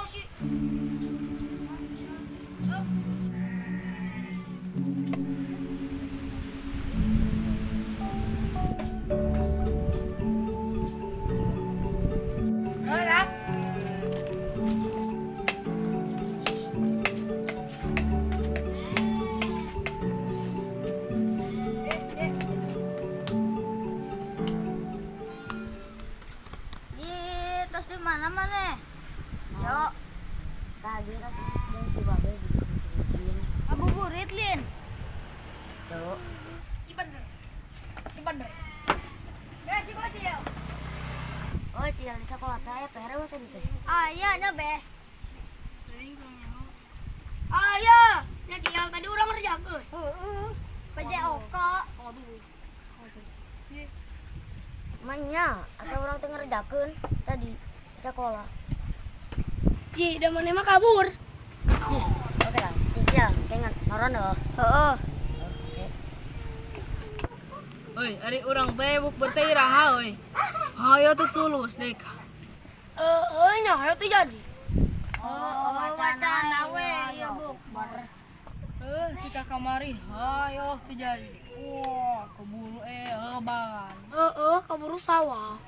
sih. Rak. Ih, terus di mana mana? Yo, Tadi kan si Babe bikin. Ngabuburit, Lin. Tuh. Si bener. Si bener. Ya, si bocil. Oh, tinggal di sekolah teh aya PR euweuh tadi teh? Aya nya be. Aya, nya cial tadi urang ngerjakeun. Heeh. PJOK. Manya, asa urang teh ngerjakeun tadi di sekolah. Ih, da maneh mah kabur. Oke lah, cicil, kengan noron deh. Heeh. Oke. Oi, ari urang teh bukber teh iraha euy. Hayo teh tulus dek. Heeh, nya hayo teh jadi. Oh, wacana we ya bukber. Eh, kita kamari hayo teh jadi. Wah, keburu lebaran. Heeh, kaburu sawal.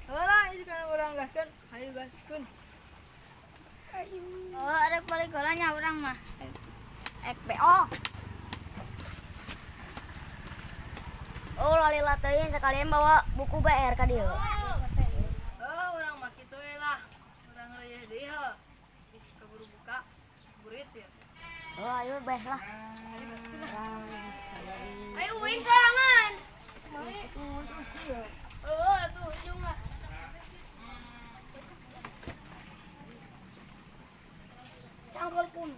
Heula, ini sekarang urang gaskeun. Hayo gaskeun. Oh, ada balik heula nya urang mah. Ek BO. Oh, lalila teuing sekalian bawa buku BR ka dieu. Oh, urang mah kitu we lah. Urang reueuh deui heuh. Geus keburu buka. Burit ya. Oh, ayo beh lah. Hayo gaskeun lah. Ayo uing sorangan. Heeh, atuh ujung lah. Cangkol pun.